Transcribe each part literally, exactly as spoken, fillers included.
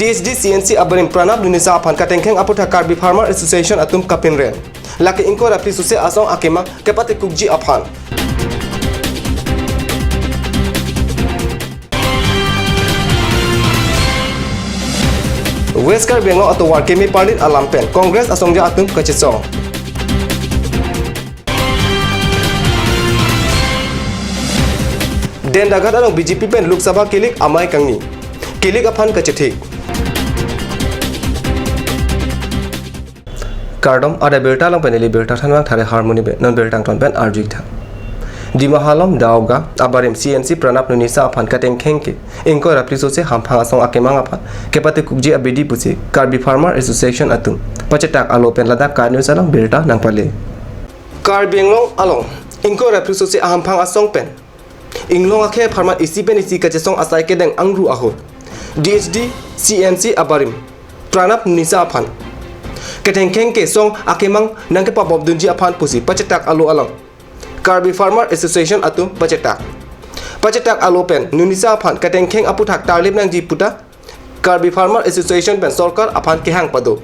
H D C N C abarim Pranab Nunisa aphan katengkheng aputhak Karbi Farmer Association atum kapinren. Lake ingkoi ra phli sose asong akemang kepatekukji aphan. West Karbi Anglong atovar keme parlin alam pen Congress asongja atum kachesong. Dendaghat along B J P pen Lok Sabha kilik amei kangni. Kilik aphan kachethik. Kardom, ada birta along pen neli birta thanvang Thare Harmoni pen, non birta angton pen arju-ik tha. Dima Hasao Daoga abarim C N C Pranab Nunisa aphan katengkheng ke ingkoi ra phli sose hamphang asong akemang aphan kepatekukji abidi pusi Karbi Farmer Association atum pachetak alo pen ladak KAT News along birta nangpale. Karbi Anglong along ingkoi ra phli sose ahamphang asong pen inglong akhei apharman isi pen isi kachesong asai kedeng angru ahut D H D C N C abarim Pranab Nunisa aphan ketengkheng ke song akemang nangkepabopdunji aphan pusi pachetak alo along Karbi Farmer Association atum pachetak. Pachetak alo pen Nunisa aphan ketengkheng aputhak tarlip nangji puta Karbi Farmer Association pen sorkar aphan kehang pado.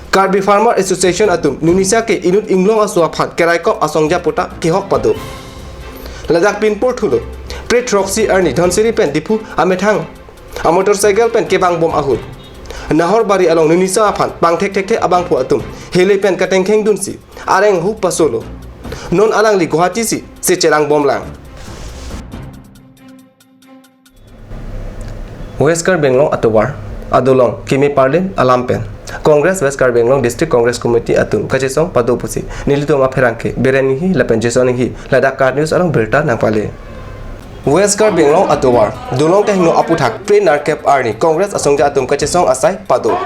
Karbi Farmer Association atum Nunisa ke inut inglong aso aphan keraikom asongja puta kehok pado. Ladak pinpur thulo. Prit throksi arni Dhansiri pen Diphu amethang amotorcycle pen kevangbom ahut Nahorbari along Nunisa aphan pangthek thekthe abangphu atum hele pen katengkheng dunsi areng hu pasolo. Non alangli Guwahati si se chelangbomlang. West Karbi Anglong atovar adolong keme parlin alam pen Congress West Karbi Anglong District Congress Committee atum kachesong pado pusi nelitum apherangke Biren Inghi lapen Jason Inghi ladak KAT News along birta nangpale. West Karbi Anglong atovar Dolong Tehno aputhak Prit nerkep arni Congress asongja atum kachesong asai pado.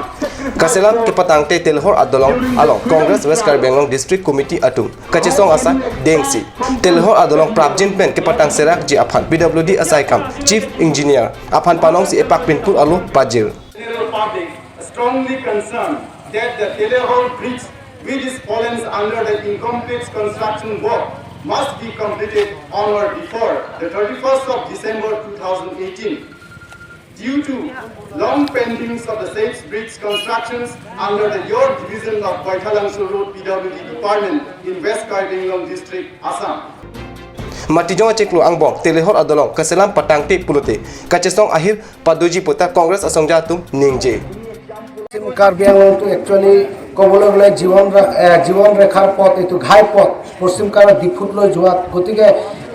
Kaselam kepatangte Telehor adolong along Congress West Karbi Anglong District Committee atum kachesong asai dengsi Telehor adolong prapjin pen kepatang serakji aphan P W D asai kam Chief Engineer aphan panongsi epak pinpur alo pajir. General public strongly concerned that the Telehor bridge, which is fallen under the incomplete construction work, must be completed on or before the thirty-first of December two thousand eighteen. Due to long pendings of the said bridge constructions under the Your Division of Baithalangso Road P W D Department in West Karbi Anglong District, Assam. Matijong achiklo angbong Telehor adolong kaselam patangte pulote kachesong ahir padoji puta Congress asongja atum ningje. পশ্চিম কাৰ্বি আংলংটো একচুৱেলি ক'বলৈ গ'লে জীৱন ৰে- এ, জীৱন ৰেখাৰ পথ, এইটো ঘাই পথ পশ্চিম কাৰ্বি ডিফুত লৈ যোৱা। গতিকে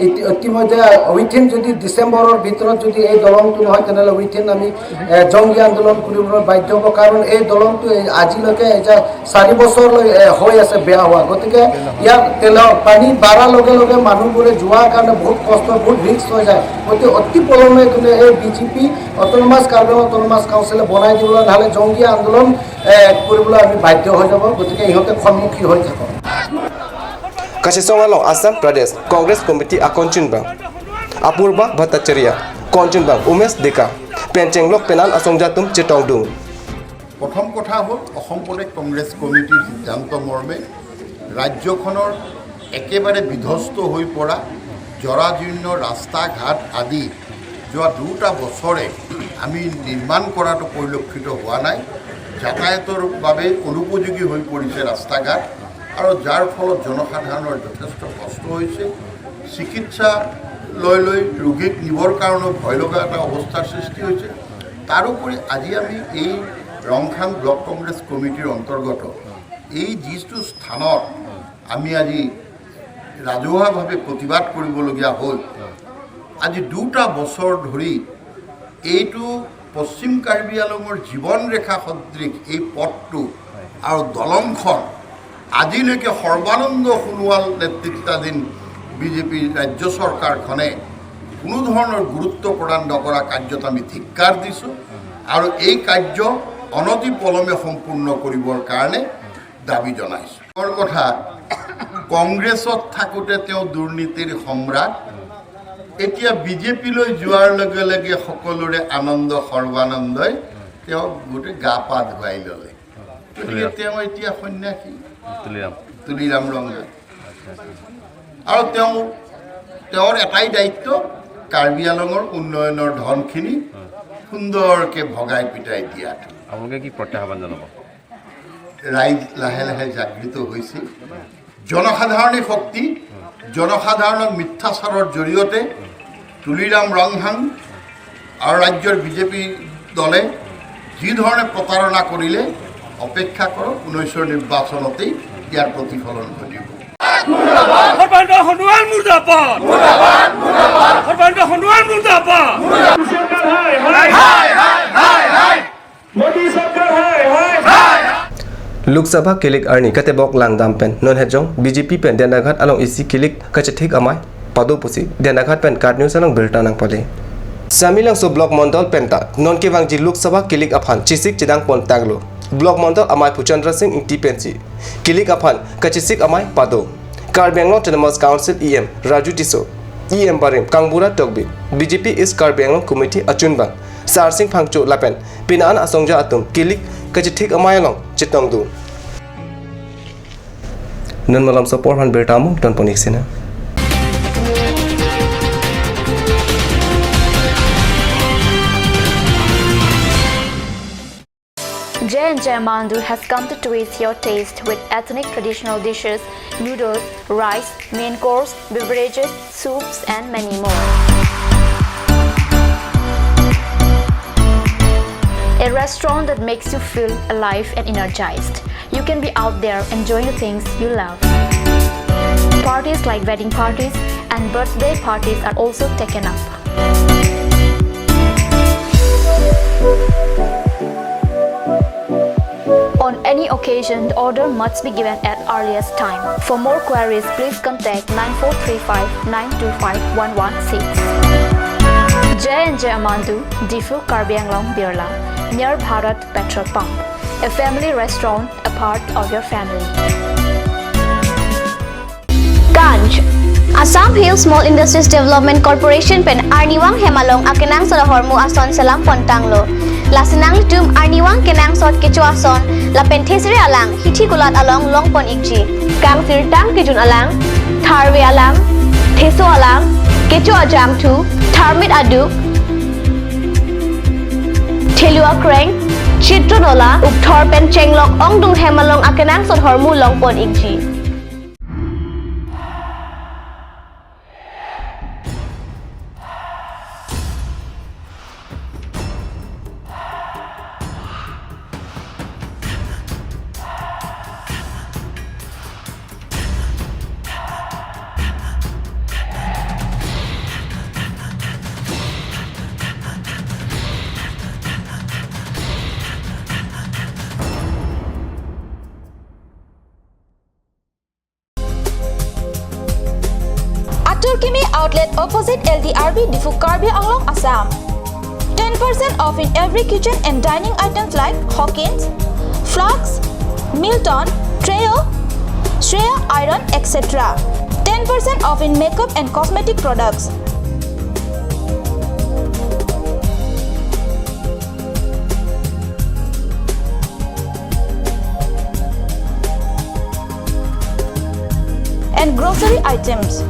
ইতি- ইতিমধ্যে উইথিন যদি ডিচেম্বৰৰ ভিতৰত যদি এই দলংটো নহয়, তেনেহ'লে উইথিন আমি এ, জংগী আন্দোলন কৰিবলৈ বাধ্য হ'ব। কাৰণ এই দলংটো এই আজিলৈকে এতিয়া চাৰি বছৰলৈ এ, হৈ আছে বেয়া হোৱা। গতিকে ইয়াত তেলৰ পানী বাঢ়াৰ লগে লগে মানুহবোৰে যোৱাৰ কাৰণে বহুত কষ্ট, বহুত ৰিস্ক হৈ যায়। গতিকে অতি পলমে কিন্তু এই B J P autonomous Karbi Anglong autonomous কাউন্সিলে বনাই দিবলৈ, নহ'লে জংগী আন্দোলন এ, কৰিবলৈ আমি বাধ্য হৈ যাব। গতিকে ইহঁতে সন্মুখী হৈ থাকক। Kachesong along Assam Pradesh Congress Committee akonchunbang Apurba Bhattacharya, konchunbang Umesh Deka, pen chenglok pen an asongja atum chetongdun. প্ৰথম কথা হ'ল, অসম প্ৰদেশ কংগ্ৰেছ কমিটিৰ সিদ্ধান্ত মৰ্মে ৰাজ্যখনৰ একেবাৰে বিধ্বস্ত হৈ পৰা জৰাজীৰ্ণ ৰাস্তা ঘাট আদি যোৱা দুটা বছৰে আমি নিৰ্মাণ কৰাটো পৰিলক্ষিত হোৱা নাই। যাতায়াতৰ বাবে অনুপযোগী হৈ পৰিছে ৰাস্তা ঘাট আৰু যাৰ ফলত জনসাধাৰণৰ যথেষ্ট কষ্ট হৈছে। চিকিৎসালয়লৈ ৰোগীক নিবৰ কাৰণেও ভয় লগা এটা অৱস্থাৰ সৃষ্টি হৈছে। তাৰোপৰি আজি আমি এই ৰংখাং ব্লক কংগ্ৰেছ কমিটিৰ অন্তৰ্গত এই যিটো স্থানত আমি আজি ৰাজহুৱাভাৱে প্ৰতিবাদ কৰিবলগীয়া হ'ল, আজি দুটা বছৰ ধৰি এইটো পশ্চিম কাৰ্বি আংলঙৰ জীৱন ৰেখা সদৃশ এই পথটো আৰু দলংখন আজিলৈকে সৰ্বানন্দ সোণোৱাল নেতৃত্বাধীন বি জে পি ৰাজ্য চৰকাৰখনে কোনো ধৰণৰ গুৰুত্ব প্ৰদান নকৰা কাৰ্যত আমি ধিক্কাৰ দিছোঁ আৰু এই কাৰ্য অনতি পলমে সম্পূৰ্ণ কৰিবৰ কাৰণে দাবী জনাইছোঁ। ডাঙৰ কথা, কংগ্ৰেছত থাকোঁতে তেওঁ দুৰ্নীতিৰ সম্ৰাট, এতিয়া বি জে পিলৈ যোৱাৰ লগে লগে সকলোৰে আনন্দ সৰ্বানন্দই তেওঁক গোটেই গা পা ধুৱাই ল'লে। গতিকে তেওঁ এতিয়া সন্ন্যাসী, তুলিৰাম। তুলিৰাম ৰংহাং। আৰু তেওঁ, তেওঁৰ এটাই দায়িত্ব, কাৰ্বি আংলঙৰ উন্নয়নৰ ধনখিনি সুন্দৰকে ভগাই পিটাই দিয়াটো। আপোনালোকে কি প্ৰত্যাহ্বান জনাব? ৰাইজ লাহে লাহে জাগৃত হৈছে। জনসাধাৰণে শক্তি, জনসাধাৰণক মিথ্যাচাৰৰ জৰিয়তে তুলিৰাম ৰংহাং আৰু ৰাজ্যৰ বিজেপি দলে যি ধৰণে প্ৰতাৰণা কৰিলে, অপেক্ষা কৰক, ঊনৈশৰ নিৰ্বাচনতেই ইয়াৰ প্ৰতিফলন ঘটিব। সৰ্বানন্দ সোণোৱাল মুৰ্দাবাদ! সৰ্বানন্দ সোণোৱাল মুৰ্দাবাদ! মোদী চৰকাৰ হায় হায়! Lok Sabha kilik arni katebok langdam pen non hejong B J P pen Dendaghat along isi kilik kachethik amei pado pusi Dendaghat pen KAT News along birta nangpale. Samelangso block mondol penta non kevangji Lok Sabha kilik aphan chesik chedang pon tanglo. Block mondol amei Phu Chandra Singh Ingti pensi kilik aphan kachesik amei pado. Karbi Anglong Autonomous Council E M Raju Tisso, E M barim Kangbura Tokbi, B J P East Karbi Anglong Committee achunbang Sarsing Phangcho lapen pini an asongja atum kilik kachethik amei along chetongdun. Non malomso apor aphan birta amung tonpon ik sina. J and J Mandu has come to twist your taste with ethnic traditional dishes, noodles, rice, main course, beverages, soups, and many more. A restaurant that makes you feel alive and energized. You can be out there enjoying the things you love. Parties like wedding parties and birthday parties are also taken up. On any occasion, the order must be given at earliest time. For more queries, please contact nine four three five nine two five one one six. J and J Mandu, Diphu, Karbi Anglong, Birla, near Bharat Petrol Pump. A family restaurant, a part of your family. Ganj. Assam Hill Small Industries Development Corporation pen arnivang hem along akenangsot ahormu ason selam pon tanglo. Lasi nanglitum arnivang kenangsot kecho ason lapen thesere alang hithi kulat along long pon ikji. Kangsirtang kejun alang, tharve alang, theso alang, kecho ajangthu, tharmit aduk, thelu akreng, chitro nola, ukthor pen chenglok ongdung hem along akenangsot ahormu long pon ikji. Atur Kimi Outlet, opposite L D R B, Diphu, Karbi Anglong, Assam. Ten percent off in every kitchen and dining items like Hawkins, Flask, Milton, Trio, Shreya Iron, et cetera. Ten percent off in makeup and cosmetic products. And grocery items.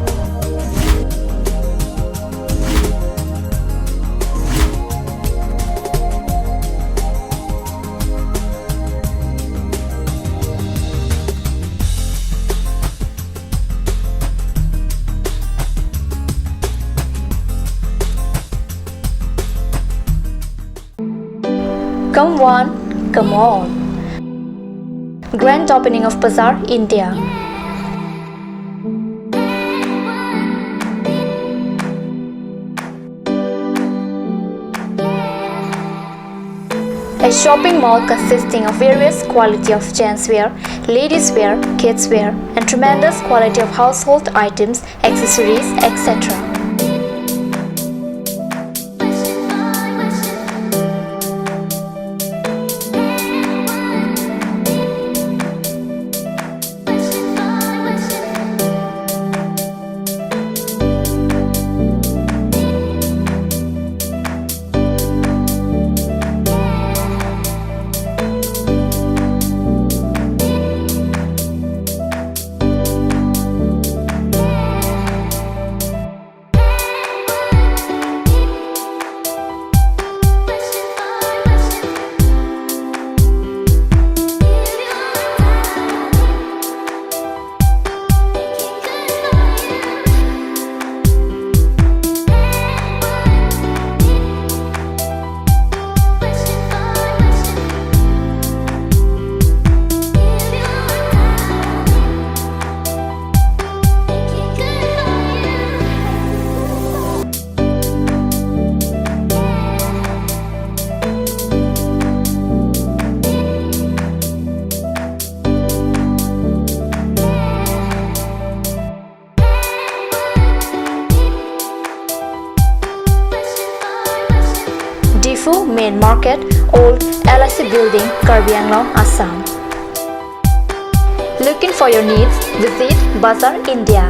Come one, come all. Grand opening of Bazaar, India. A shopping mall consisting of various quality of gents wear, ladies wear, kids wear, and tremendous quality of household items, accessories, et cetera. Main Market, Old L I C Building, Karbi Anglong, Assam. Looking for your needs? Visit Bazar India.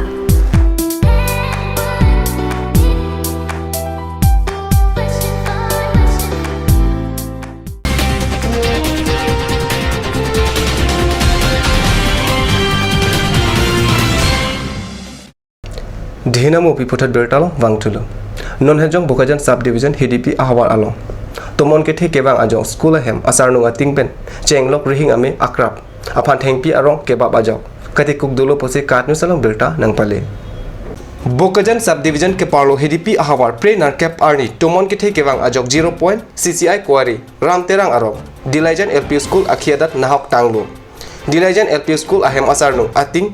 Dihina Mopi puthot birta along vangthulo. Non Hejong Bokajan Sub Division Hidipi ahavar along tomon kethe kevang ajok school ahem asarnung ating pen chenglok rihing ame akrap aphan thengpi arong kebap ajok katikuk dolo pusi KAT News along birta nangpale. Bokajan Sub Division keparlo Hidipi ahavar Phre nerkep arni tomon kethe kevang ajok zero point C C I quarry Ram Terang arong Dilaijan L P School akhi adat nahok tanglo. Dilaijan L P School ahem asarnung ating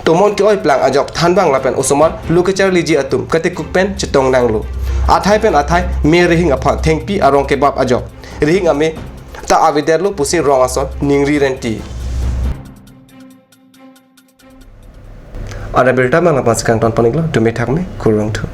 tomon ke-oi plang ajok thanbang lapen osomar lo kecharliji atum katikuk pen chetong nanglo. Athai pen athai me rihing aphan thengpi arong kebap ajok rihing ame ta avedetlo pusi rong ason ningri renti. Ada birta mang lapan sekang ton paniklo, dumi thak me, kurvangthu.